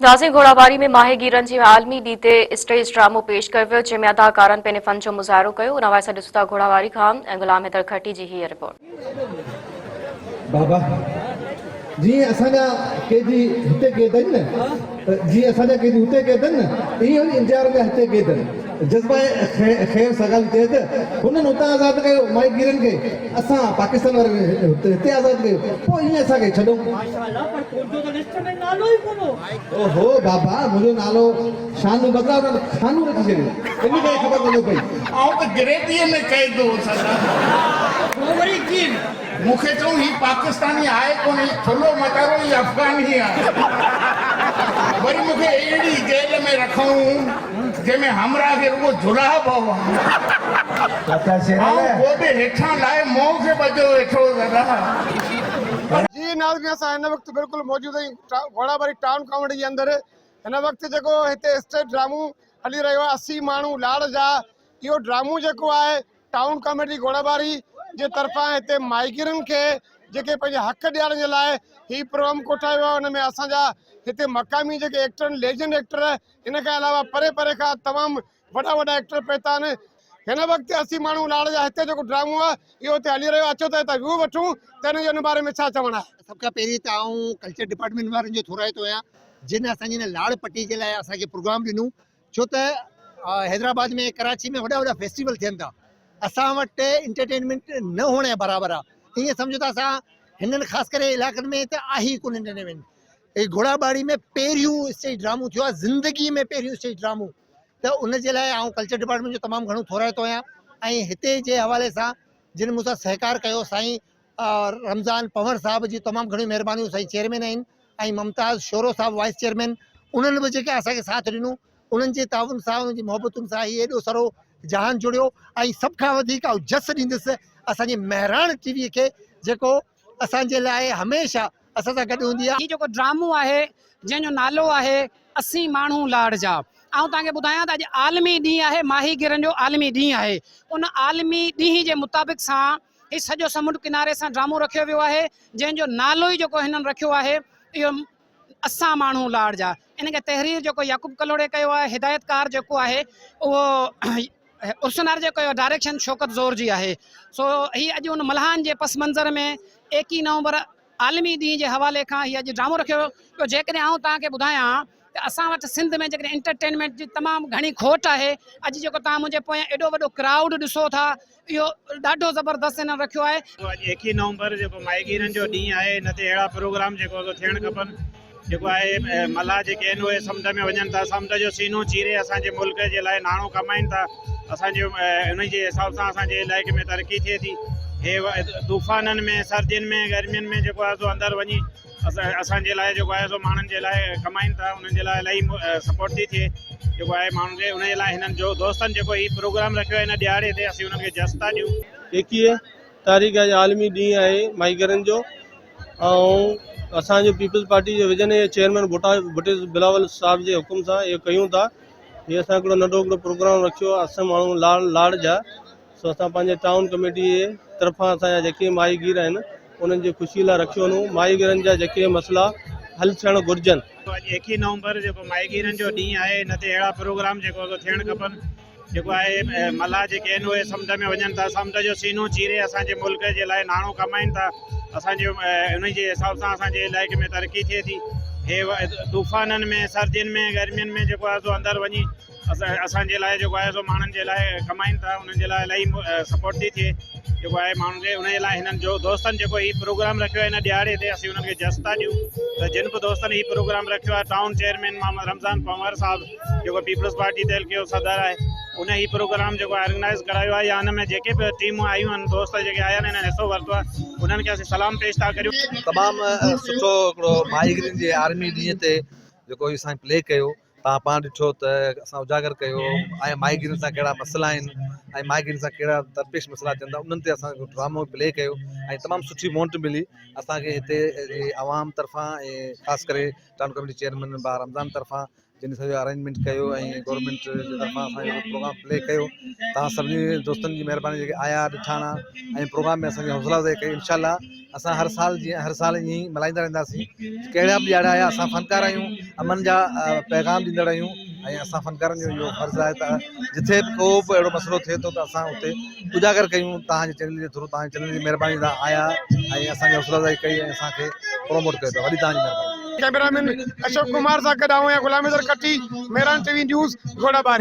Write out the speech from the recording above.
ناظرين گهوڙاواري ۾ ماهيگيرن جي عالمي ڏينهن تي اسٽيج ڊرامو پيش ڪيو ويو جنهن ۾ اداڪارن پنهنجي فن جو مظاهرو ڪيو ان حوالي سان ڏسون ٿا گهوڙاواري کان غلام حيدر کٽي جي هيء رپورٽ. بابا جيئن اسان جا قيدي هتي قيد آهن نه ته جيئن اسان جا قيدي هتي قيد آهن نه ايئن وري انڊيا وارن جا هتي قيد آهن. جذبه خير سگالي چيو ته هنن هتان آزاد ڪيو ماهيگيرن کي اسان پاڪستان وارن هتي آزاد ڪيو پوء ائين اسان کي ڇڏو. ماشاءالله پر تنهنجو ته لسٽ ۾ نالو ئي ڪونه هو. اوهو بابا منهنجو نالو شانو بدران انهن خانو رکي ڇڏيو ان ڪري خبر ڪونه پئي. آئون ته گريڊيء ۾ قيد هوس ادا. پوء وري ڪيئن؟ مون کي چئون هي پاڪستاني آهي ڪونه هي ٿلهو متارو هي افغاني آهي. وري مون کي اهڙي جيل ۾ رکئون جنهن ۾ همراهه کي رڳو جوراب هئا. آئون گوڏي هيٺان لاهي منهن کي ٻڌيو ويٺو هوس ادا. جي ناظرين اسان هن وقت بلڪل موجود آهيون گهوڙاٻاري ٽائون ڪاميٽي جي اندر هن وقت جيڪو هتي اسٽيج ڊرامو هلي رهيو آهي 80 ماڻهو لاڙ جا اهو ڊرامو جيڪو آهي ٽائون ڪاميٽي گهوڙاٻاري جي طرفان هتي ماهيگيرن کي جيڪي پنهنجي حق ڏيارڻ جي لاء هي پروگرام ڪوٺايو ويو آهي ان ۾ اسان جا هتي مقامي جيڪي ايڪٽر آهن ليجنڊ ايڪٽر ان کان علاوه پري پري کان تمام وڏا وڏا ايڪٽر پهتا آهن هن وقت 80 ماڻهو لاڙ جا هتي جيڪو ڊرامو آهي اهو هتي هلي رهيو آهي اچو ته هتان ويو وٺون ته هن جو ان باري ۾ ڇا چوڻ آهي. سڀ کان پهرين ته آئون ڪلچر ڊپارٽمينٽ وارن جو ٿورائتو آهيان جن اسان جي هن لاڙ پٽي جي لاء اسان کي پروگرام ڏنو ڇو ته حيدرآباد ۾ ڪراچي ۾ وڏا وڏا فيسٽيول ٿين ٿا اسان وٽ انٽرٽينمينٽ نه هئڻ جي برابر آهي ائين سمجهو ته اسان هنن خاص ڪري علائقن ۾ ته آهي ئي ڪونه انٽرٽينمينٽ هي گهوڙا ٻاڙي ۾ پهريون اسٽيج ڊرامو ٿيو آهي زندگي ۾ پهريون اسٽيج ڊرامو ته ان جي لاء آئون ڪلچر ڊپارٽمينٽ جو تمام گهڻو ٿورائتو آهيان ۽ هتي جي حوالي سان جن مون سان سهڪار ڪيو سائين رمضان پنهور صاحب جون تمام گهڻيون مهربانيون سائين چيئرمين آهن ۽ ممتاز شورو صاحب وائيس چيئرمين انهن به جيڪي اسان کي ساٿ ڏنو انهن جي تعاون سان انهن جي محبتن سان هي ايڏو سارو جهان جڙيو ۽ سڀ کان وڌيڪ آئون جس ڏيندس اسان جي مهراڻ ٽي وي کي جيڪو اسان جي لاء هميشه اسان سان گڏ هوندي آهي. هي جيڪو ڊرامو آهي جنهن جو نالو آهي اسين ماڻهو لاڙ جا آئون توهان کي ٻڌايان ته اڄ عالمي ڏينهن آهي ماهيگيرن جو عالمي ڏينهن آهي ان عالمي ڏينهن جي مطابق سان هي سڄو سمنڊ ڪناري سان ڊرامو رکيو ويو آهي جنهن جو نالو ئي جيڪو هنن رکيو آهي اهو اسان ماڻهو لاڙ جا ان کي تحرير جيڪو يعقوب ڪلهوڙي ڪيو آهي هدايتڪار جيڪو آهي اهو عرسنار جيڪو ڪيو ڊائريڪشن شوڪت زور جي آهي سو هي اڄ ان ملاحن جي پس منظر ۾ ايڪيهه نومبر عالمي ڏينهن جي حوالي کان هي اڄ ڊرامو رکيو ويو ٻيو جيڪڏهن آئون توهان کي ٻڌايان ته اسان وٽ سنڌ ۾ جيڪڏهن انٽرٽينمينٽ جي تمام گهڻي کوٽ آهي اڄ جيڪو توهان منهنجي پويان ايڏو وڏو ڪرائوڊ ڏسو ٿا اهو ڏاڍو زبردست هنن رکيو آهي. اڄ ايڪيهه نومبر جيڪو ماهيگيرن جو ڏينهن آهي ان تي اهڙا پروگرام جيڪو سو ٿيڻ کپن جيڪو آهي ملاح جيڪي آهن اهي سمنڊ ۾ وڃن ٿا سمنڊ جو سينو چيري اسان جي ملڪ جي لاء ناڻو ڪمائين ٿا اسان جي ان جي حساب سان اسان جي علائقي ۾ ترقي ٿئي ٿي هي طوفانن ۾ سردين ۾ گرمين ۾ جيڪو آهي سو اندر وڃي اسان جي لاء جيڪو آهي سو ماڻهن جي لاء ڪمائين ٿا انهن جي لاء الاهي سپورٽ ٿي ٿئي جيڪو آهي ماڻهن کي ان جي لاء هنن جو دوستن جيڪو هي پروگرام رکيو آهي هن ڏهاڙي تي اسين انهن کي جس ٿا ڏيون. ايڪيهه تاريخ اڄ عالمي ڏينهن آهي ماهيگيرن جو ۽ اسان جو پيپلز پارٽي جو ويزن اهي چيئرمين ڀٽا ڀٽي بلاول صاحب جي حڪم سان اهو ڪيون ٿا هي اسان هڪڙو ننڍو هڪڙو پروگرام رکيو آهي اسان ماڻهو لاڙ لاڙ جا سو اسان پنهنجي ٽائون ڪميٽي جي طرفان اسان جا جيڪي ماهيگير آهن انهن جي خوشي لاء رکيو نو ماهيگيرن جا جيڪي مسئلا حل ٿيڻ گهرجن. اڄ ايڪيهه نومبر جيڪو ماهيگيرن جو ڏينهن آهي ان تي اهڙا پروگرام جيڪو سو ٿيڻ کپن جيڪو آهي ملاح جيڪي آهن اهي سمنڊ ۾ وڃن ٿا سمنڊ جو سينو چيري اسان جي ملڪ جي لاء ناڻو ڪمائين ٿا اسان جي ان جي حساب سان اسان جي علائقي ۾ ترقي ٿئي ٿي هي طوفانن ۾ سردين ۾ گرمين ۾ جيڪو آهي سو اندر وڃي اسان جي لاء جيڪو آهي سو ماڻهن جي لاء ڪمائين ٿا انهن جي لاء الاهي سپورٽ ٿي ٿئي جيڪو آهي ماڻهن کي ان جي لاء هنن جو دوستن جيڪو هي پروگرام رکيو آهي هن ڏهاڙي تي اسين انهن کي جس ٿا ڏيون ته جن به دوستن هي پروگرام رکيو آهي ٽائون چيئرمين محمد رمضان پنهور صاحب جيڪو پيپلز پارٽي تعلقي جو صدر آهي ان هي پروگرام جيڪو آرگنائز ڪرايو آهي يا ان ۾ جيڪي به ٽيمون آيون آهن دوست جيڪي آيا آهن انهن حصو ورتو آهي انهن کي اسين سلام پيش ٿا ڪريون. تمام سٺو هڪڙو ماهيگيرين جي عالمي ڏينهن تي جيڪو هي اسان پلي ڪيو توهان پاڻ ڏٺو ته اسان اجاگر ڪيو ۽ ماهيگيرن سان ڪهڙا مسئلا آهن ۽ ماهيگيرن سان ڪهڙا درپيش مسئلا اچن ٿا انهن تي اسان هڪ ڊرامو پلي ڪيو ۽ تمام سٺي موٽ ملي اسان کي هتي جي عوام طرفان ۽ خاص ڪري ٽائون ڪميٽي چيئرمين ڀاء رمضان طرفان جن سڄو ارينجمينٽ ڪيو ۽ گورنمينٽ جي طرفان اسان جو پروگرام پلي ڪيو توهان سڀني دوستن جي مهرباني جيڪي آيا ڏٺاڻا ۽ پروگرام ۾ اسان جي حوصلا افزائي ڪئي انشاء الله اسان هر سال جيئن هر سال ائين ئي ملهائيندا رهنداسين ڪهڙا به ڏيهاڙا آيا اسان فنڪار آهيون امن جا پيغام ڏيندڙ آهيون ۽ اسان فنڪارن جو اهو فرض آهي ته جتي به ڪو به اهڙو مسئلو ٿئي ٿو ته اسان اتي اجاگر ڪيون توهان جي چينل جي ٿرو توهان جي چينل جي مهرباني توهان آيا ۽ اسان جي حوصلا افزائي ڪئي ۽ اسان کي پروموٽ ڪيو ته وڏي توهان جي مهرباني. ڪئميرا مين اشوڪ ڪمار سان گڏ آئون آهيان Ghulam Haider Katti, Mehran T V news, Ghorabari.